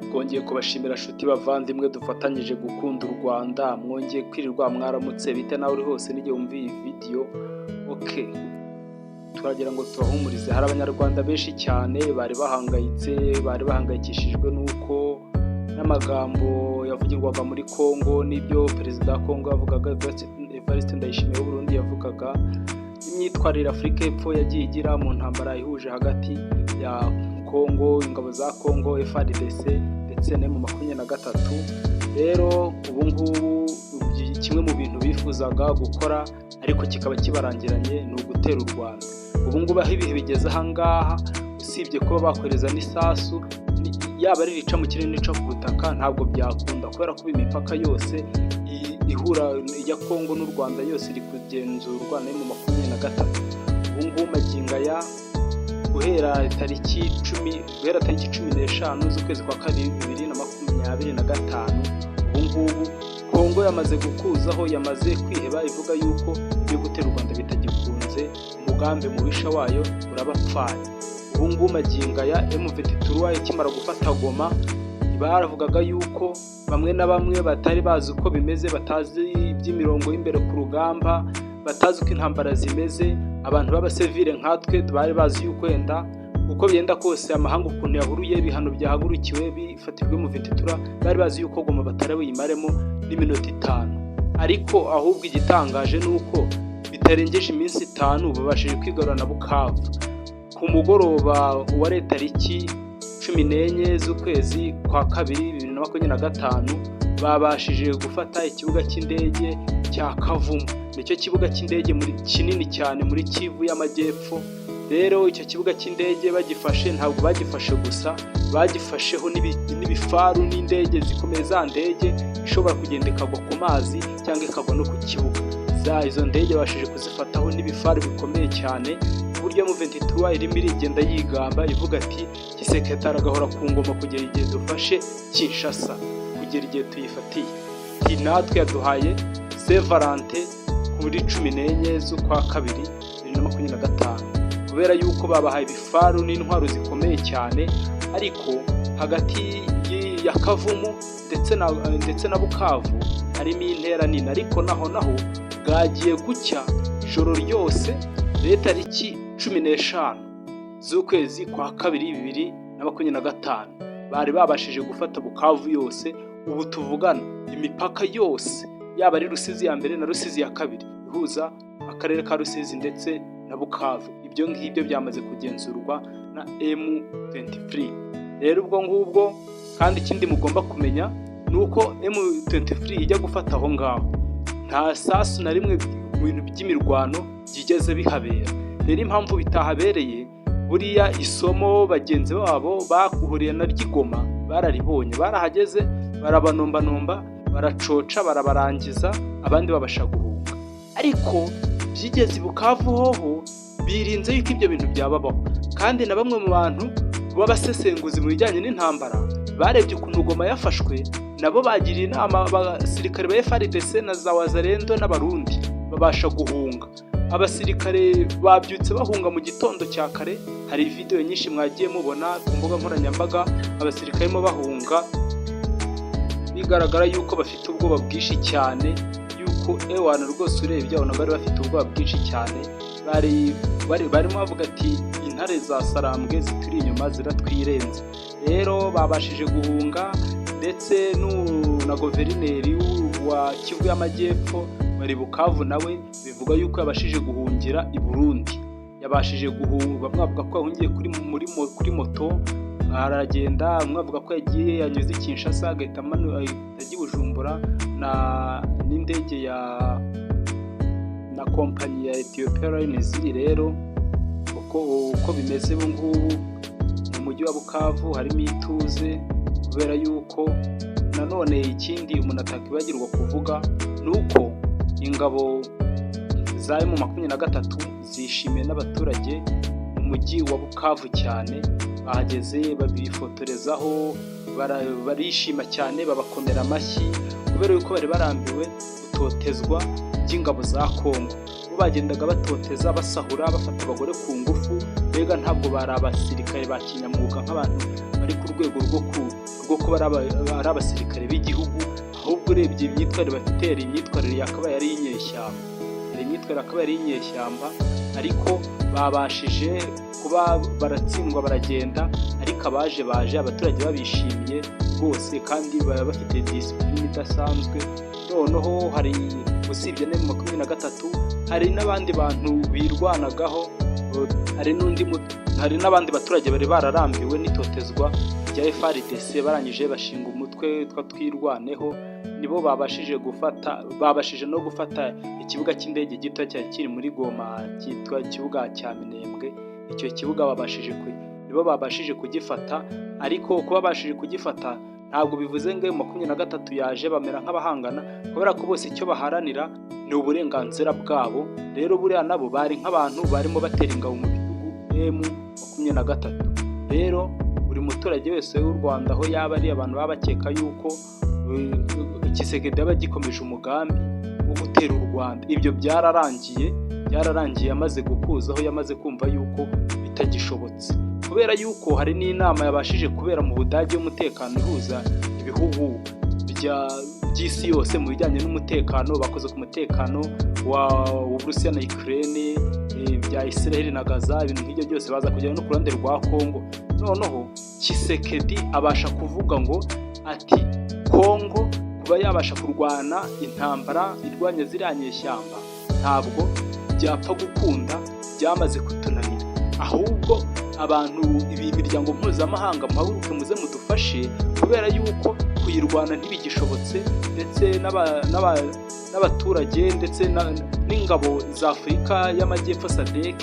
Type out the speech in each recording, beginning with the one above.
Twongeye kubashimira nshuti bavandimwe dufatanyije gukunda u Rwanda, mwongeye kwirirwa, mwaramutse, bite nawe uri hose n'igihe wumva iyi video. Okay, turagira ngo tubahumurize. Hari Abanyarwanda benshi cyane bari bahangayitse, bari bahangayikishijwe n'uko n'amagambo yavugirwaga muri Congo n'ibyo Perezida wa Congo yavugaga, Evariste Ndayishimiye w'Uburundi yavugaga, imyitwarire Afurika y'Epfo yagiye igira mu ntambara ihuje hagati ya Congo, ingabo za Congo FARDC ndetse na M23. Rero ubu ngubu kimwe mu bintu bifuzaga gukora ariko kikaba kibarangiranye ni ugutera u Rwanda. Ubu ngubu aho ibihe bigeze aha ngaha, usibye kuba bakohereza n'isasu, yaba ari irica mu kirere n'ica ku butaka, ntabwo byakunda kubera ko imipaka yose ihura ya Congo n'u Rwanda yose iri kugenzurwa na M23. Ubu ngubu magingo aya, guhera tariki 15 z'ukwezi kwa kabiri 2025, ubu ngubu Congo yamaze gukuzaho, yamaze kwiheba, ivuga yuko ibyo gutera u Rwanda bitagikunze, umugambi mubisha wayo urabapfanye. Ubu ngubu magingo aya, M23 ikimara gufata Goma, baravugaga yuko bamwe na bamwe batari bazi uko bimeze, batazi iby'imirongo y'imbere ku rugamba, batazi uko intambara zimeze. Abantu b'abasivile nkatwe bari bazi yuko wenda uko byenda kose, amahanga ukuntu yahuruye, ibihano byahagurukiwe bifatirwe M23, bari bazi yuko Goma batari buyimaremo n'iminota 5. Ariko ahubwo igitangaje ni uko bitarengeje iminsi 5 babashije kwigarura na Bukavu. Ku mugoroba wa tariki 14 z'ukwezi kwa kabiri 2025, babashije gufata ikibuga cy'indege cya Kavumu. Nicyo kibuga cy'indege kinini cyane muri Kivu y'Amajyepfo. Rero icyo kibuga cy'indege bagifashe, ntabwo bagifashe gusa, bagifasheho n'ibifaru n'indege zikomeye, za ndege ishobora kugenda ikagwa ku mazi cyangwa ikagwa no ku kibuga. Za izo ndege babashije kuzifataho n'ibifaru bikomeye cyane, ku buryo M23 irimo irigenda yigamba ivuga ati: "Tshisekedi agahora ku ngoma kugera igihe dufashe Kinshasa, kugera igihe tuyifatiye." Ati: "Natwe yaduhaye Saint Valentin kuri 14 z'ukwa kabiri 2025," kubera yuko babahaye ibifaru n'intwaro zikomeye cyane. Ariko hagati ya Kavumu ndetse na Bukavu harimo intera nini. Ariko naho bwagiye gucya ijoro ryose rero, tariki 15 z'ukwezi kwa kabiri 2025, bari babashije gufata Bukavu yose. Ubu tuvugana imipaka yose, yaba ari Rusizi ya mbere na Rusizi ya kabiri ihuza akarere ka Rusizi ndetse na Bukavu, ibyo ngibyo byamaze kugenzurwa na M23. Rero ubwo ngubwo kandi, ikindi mugomba kumenya ni uko M23 ijya gufata aho ngaho nta sasu na rimwe mu bintu by'imirwano byigeze bihabera. Rero impamvu bitahabereye, buriya isomo bagenzi babo bahuriye na ry'igoma bararibonye, barahageze barabanombanomba, baracoca, barabarangiza, abandi babasha guhunga. Ariko byigeze i Bukavu hoho birinze yuko ibyo bintu byababaho. Kandi na bamwe mu bantu b'abasesenguzi mu bijyanye n'intambara barebye ukuntu Goma yafashwe, nabo bagiriye inama abasirikare ba FARDC na za Wazalendo n'Abarundi, babasha guhunga. Abasirikare babyutse bahunga mu gitondo cya kare. Hari video nyinshi mwagiye mubona ku mbuga nkoranyambaga, abasirikare barimo bahunga, bigaragara yuko bafite ubwoba bwinshi cyane, yuko ewana rwose urebye abona bari bafite ubwoba bwinshi cyane. Bari barimo bavuga ati: "Intare za Sarambwe zituri inyuma ziratwirenze." Rero babashije guhunga, ndetse na guverineri wa Kivu y'Amajyepfo bari Bukavu nawe bivuga yuko yabashije guhungira i Burundi. Yabashije guhunga, bamwe bavuga ko yahungiye kuri moto aragenda, bamwe bavuga ko yagiye yanyuze i Kinshasa agahita ajya i Bujumbura na n'indege ya na kompanyi ya Ethiopia Airlines. Rero uko bimeze ubu ngubu mu mujyi wa Bukavu harimo ituze, kubera yuko nanone ikindi umuntu atakwibagirwa kuvuga ni uko ingabo za M23 zishimiwe n'abaturage mu mujyi wa Bukavu cyane. Bahageze babifotorezaho, barishima cyane, babakomera amashyi, kubera yuko bari barambiwe gutotezwa by'ingabo za Kongo. Bo bagendaga batoteza, basahura, bafata abagore ku ngufu. Rero Mbega ntabwo bari abasirikare ba kinyamwuga nk'abantu bari ku rwego rwo kuba ari abasirikare b'igihugu, ahubwo urebye imyitwarire bafite yari imyitwarire yakabaye ari iy'inyeshyamba, hari imyitwarire yakabaye ari iy'inyeshyamba. Ariko babashije kuba baratsindwa baragenda, ariko abaje baje abaturage babishimiye rwose, kandi baba bafite discipline idasanzwe. Noneho hari, usibye na M23, hari n'abandi bantu birwanagaho, hari n'abandi baturage bari bararambiwe n'itotezwa rya FARDC, barangije bashinga umutwe witwa Twirwaneho. Nibo babashije gufata, babashije no gufata ikibuga cy'indege gito cyari kiri muri Goma cyitwa ikibuga cya Minembwe. Icyo kibuga babashije, nibo babashije kugifata. Ariko kuba babashije kugifata ntabwo bivuze ngo M23 yaje bamera nk'abahangana, kubera ko bose icyo baharanira ni uburenganzira bwabo. Rero buriya nabo bari nk'abantu barimo batera ingabo mu bitugu M23. Rero buri muturage wese w'u Rwanda aho yaba ari, abantu baba bakeka yuko Tshisekedi yaba agikomeje umugambi wo gutera u Rwanda, ibyo byararangiye, byararangiye. Yamaze gukuzaho, yamaze kumva yuko bitagishobotse, kubera yuko hari n'inama yabashije kubera mu Budage y'umutekano ihuza ibihugu by'isi yose mu bijyanye n'umutekano. Bakoze ku mutekano w'Uburusiya na Ukraine, bya Israel na Gaza, ibintu nk'ibyo byose, baza kugera no ku ruhande rwa Congo. Noneho Tshisekedi abasha kuvuga ngo ati Congo kuba yabasha kurwana intambara irwanya ziriya nyeshyamba ntabwo byapfa gukunda, byamaze kutunanira, ahubwo abantu ibi miryango mpuzamahanga muhaguruke muze mudufashe, kubera yuko kuyirwana ntibigishobotse, ndetse n'abaturage ndetse n'ingabo za Afurika y'Amajyepfo SADC,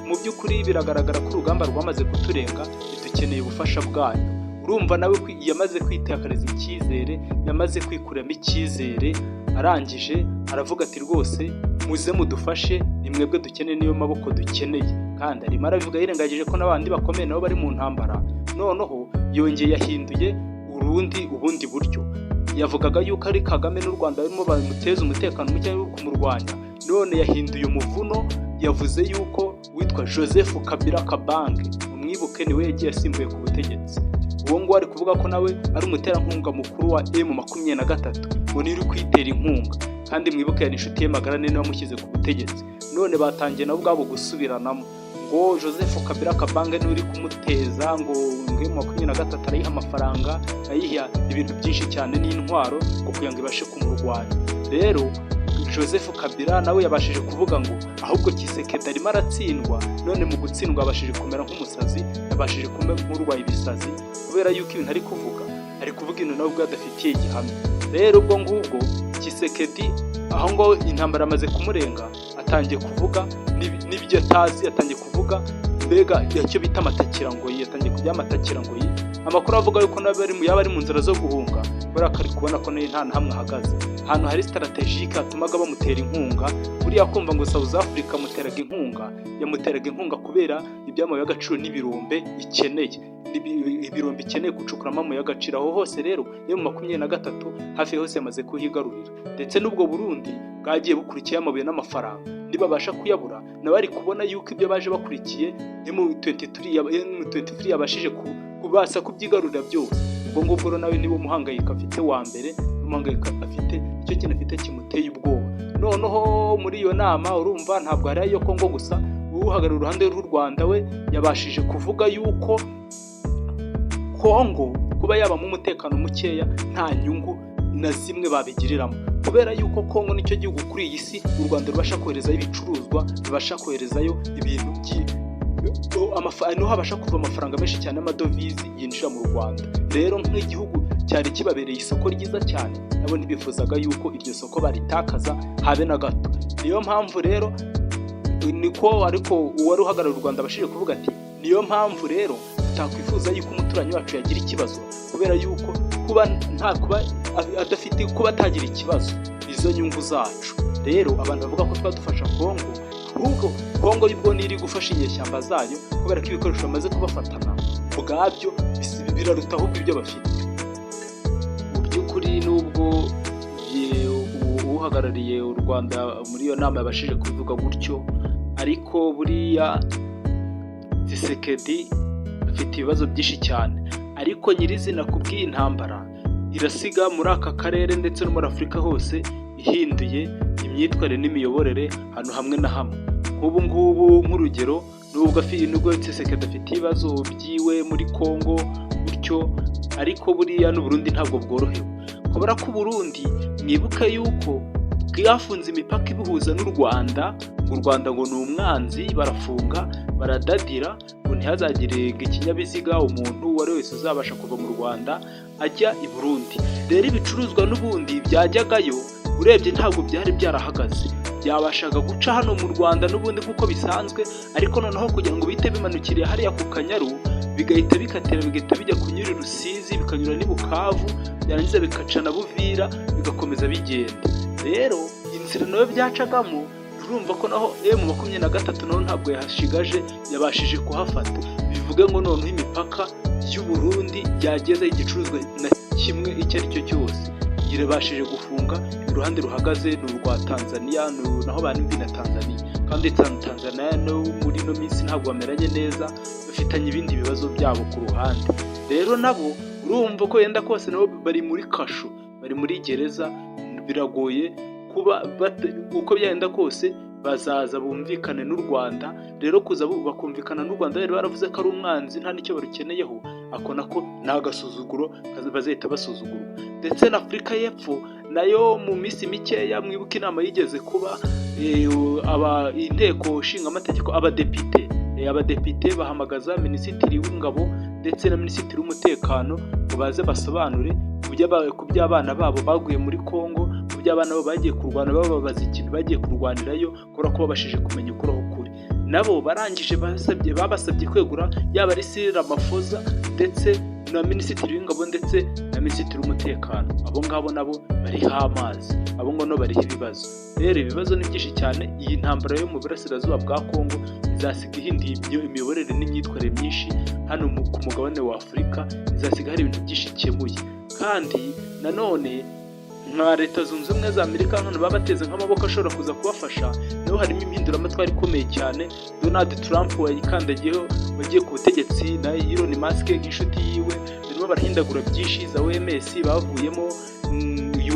mu by'ukuri biragaragara ko urugamba rwamaze kuturenga, dukeneye ubufasha bwanyu. Urumva nawe yamaze kwitakariza icyizere, yamaze kwikuramo icyizere, arangije aravuga ati rwose muze mudufashe, ni mwebwe dukeneye, niyo maboko dukeneye. Kandi arimo arabivuga yirengagije ko n'abandi bakomeye nabo bari mu ntambara. Noneho yongeye yahinduye ubundi buryo. Yavugaga yuko ari Kagame n'u Rwanda barimo bamuteza umutekano muke wo kumurwanya, none yahinduye umuvuno, yavuze yuko witwa Joseph Kabila Kabange, umwibuke niwe yagiye asimbuye ku butegetsi, uwo nguwo ari kuvuga ko nawe ari umuterankunga mukuru wa M23, ngo niwe uri kuyitera inkunga. Kandi mwibuke yari inshuti ye magara, niwe wamushyize ku butegetsi. None batangiye nabo ubwabo gusubiranamo ngo Joseph Kabila Kabange niwe uri kumuteza, ngo M23 arayiha amafaranga, ayiha ibintu byinshi cyane n'intwaro, ngo kugira ngo ibashe kumurwanya. Rero Joseph Kabila nawe yabashije kuvuga ngo ahubwo Tshisekedi arimo aratsindwa, none mu gutsindwa yabashije kumera nk'umusazi, yabashije kumera nk'urwaye ibisazi, kubera yuko ibintu ari kuvuga, ari kuvuga ibintu nawe ubwe adafitiye gihamya. Rero ubwo ngubwo Tshisekedi aho ngaho intambara amaze kumurenga, atangiye kuvuga n'ibyo atazi, atangiye kuvuga mbega icyo bita amatakirangoyi, yatangiye kujya amatakirangoyi. Amakuru avuga yuko nawe yaba ari mu nzira zo guhunga, kubera ko ari kubona ko nawe nta na hamwe ahagaze ahantu hari stratégique hatumaga bamutera inkunga. Buriya kumva ngo South Africa amuteraga inkunga, yamuteraga inkunga kubera iby'amabuye y'agaciro n'ibirombe ikeneye, ibirombe ikeneye gucukuramo amabuye y'agaciro. Aho hose rero M23 hafi hose yamaze kuhigarurira, ndetse n'ubwo Burundi bwagiye bukurikiye amabuye n'amafaranga, nibabasha kuyabura nawe ari kubona yuko ibyo baje bakurikiye M23 yabashije kubasha kubyigarurira byose. Ubwo ngubwo rero nawe niwo muhangayiko afite wa mbere, umuhangayiko afite, icyo kintu afite kimuteye ubwoba. Noneho muri iyo nama, urumva ntabwo hari ayo Kongo gusa, uhagarariye uruhande rw'u Rwanda we yabashije kuvuga yuko Kongo kuba yabamo umutekano mukeya nta nyungu na zimwe babigiriramo, kubera yuko Kongo nicyo gihugu kuri iyi si u Rwanda rubasha koherezayo ibicuruzwa, rubasha koherezayo ibintu, niho habasha kuva amafaranga menshi cyane y'amadovize yinjira mu Rwanda. Rero nk'igihugu cyari kibabereye isoko ryiza cyane, nabo ntibifuzaga yuko iryo soko baritakaza habe na gato. Niyo mpamvu rero niko, ariko uwari uhagarariye u Rwanda abashije kuvuga ati niyo mpamvu rero tutakwifuza yuko umuturanyi wacu yagira ikibazo, kubera yuko kuba nta kuba adafite, kuba atagira ikibazo izo nyungu zacu. Rero abantu bavuga ko twaba dufasha Kongo, ahubwo Kongo y'ubwo iri gufasha inyeshyamba zayo, kubera ko ibikoresho bamaze kubafatana ubwabyo biraruta ahubwo ibyo bafite. Mu by'ukuri nubwo uhagarariye u Rwanda muri iyo nama yabashije kubivuga gutyo, ariko buriya Tshisekedi afite ibibazo byinshi cyane, ariko nyirizina ku bw'iyi ntambara irasiga muri aka karere ndetse no muri Afurika hose ihinduye imyitwarire n'imiyoborere ahantu hamwe na hamwe. Nk'ubu ngubu, nk'urugero, nubwo Tshisekedi afite ibibazo byiwe muri Congo gutyo, ariko buriya n'Uburundi ntabwo bworohewe, kubera ko Uburundi, mwibuke yuko bwafunze imipaka ibuhuza n'u Rwanda, ngo u Rwanda ngo ni umwanzi. Barafunga, baradadira ngo ntihazagire ikinyabiziga, umuntu uwo ari wese uzabasha kuva mu Rwanda ajya i Burundi. Rero ibicuruzwa n'ubundi byajyagayo, urebye ntabwo byari byarahagaze, byabashaga guca hano mu Rwanda n'ubundi nk'uko bisanzwe, ariko noneho kugira ngo bihite bimanukiriye hariya ku Kanyaru, bigahita bikatira, bigahita bijya kunyura i Rusizi, bikanyura n'i Bukavu, byarangiza bikaca na Buvira, bigakomeza bigenda. Rero inzira nayo byacagamo, urumva ko naho M23 naho ntabwo yahashigaje, yabashije kuhafata. Bivuge ngo noneho imipaka y'u Burundi yagezeho igicuruzwa na kimwe icyo ari cyo cyose irabashije gufunga. Uruhande ruhagaze ni urwa Tanzania, naho bana na Tanzania, kandi Tanzania no muri ino minsi ntabwo bameranye neza, bafitanye ibindi bibazo byabo ku ruhande. Rero nabo urumva ko yenda kose nabo bari muri kasho, bari muri gereza. Biragoye kuba uko byagenda kose bazaza bumvikane n'u Rwanda. Rero kuza bakumvikana n'u Rwanda bari baravuze ko ari umwanzi, nta n'icyo barukeneyeho, ako nako ni agasuzuguro, bazahita basuzugurwa. Ndetse na Afurika y'Epfo nayo mu minsi mikeya, mwibuke inama yigeze kuba, inteko nshingamategeko, abadepite bahamagaza minisitiri w'ingabo ndetse na minisitiri w'umutekano ngo baze basobanure ku by'abana babo baguye muri Congo, ku by'abana babo bagiye kurwana, bababaza ikintu bagiye kurwanirayo, kubera ko babashije kumenya ukuri aho kuri. Nabo barangije basabye, babasabye kwegura, yaba ari Cyril Ramaphosa ndetse na minisitiri w'ingabo ndetse na minisitiri w'umutekano. Abo ngabo nabo bariho amazi, abo ngabo nabo bariho ibibazo. Rero ibibazo ni byinshi cyane. Iyi ntambara yo mu burasirazuba bwa Congo izasiga ihinduye imiyoborere n'imyitwarire myinshi hano ku mugabane wa Afurika, izasiga hari ibintu byinshi ikemuye. Kandi nanone nka Leta Zunze Ubumwe za Amerika, hano baba bateze nk'amaboko ashobora kuza kubafasha, naho harimo impinduramatwara ikomeye cyane. Donald Trump wayikandagiyeho, wagiye ku butegetsi, na Elon Musk nk'inshuti yiwe, barimo barahindagura byinshi. Za OMS bavuyemo,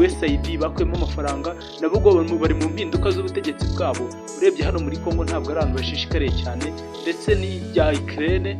USAID bakuyemo amafaranga, nabo ubwo bari mu mpinduka z'ubutegetsi bwabo. Urebye hano muri Congo ntabwo ari ahantu bashishikariye cyane, ndetse n'ibya Ukraine.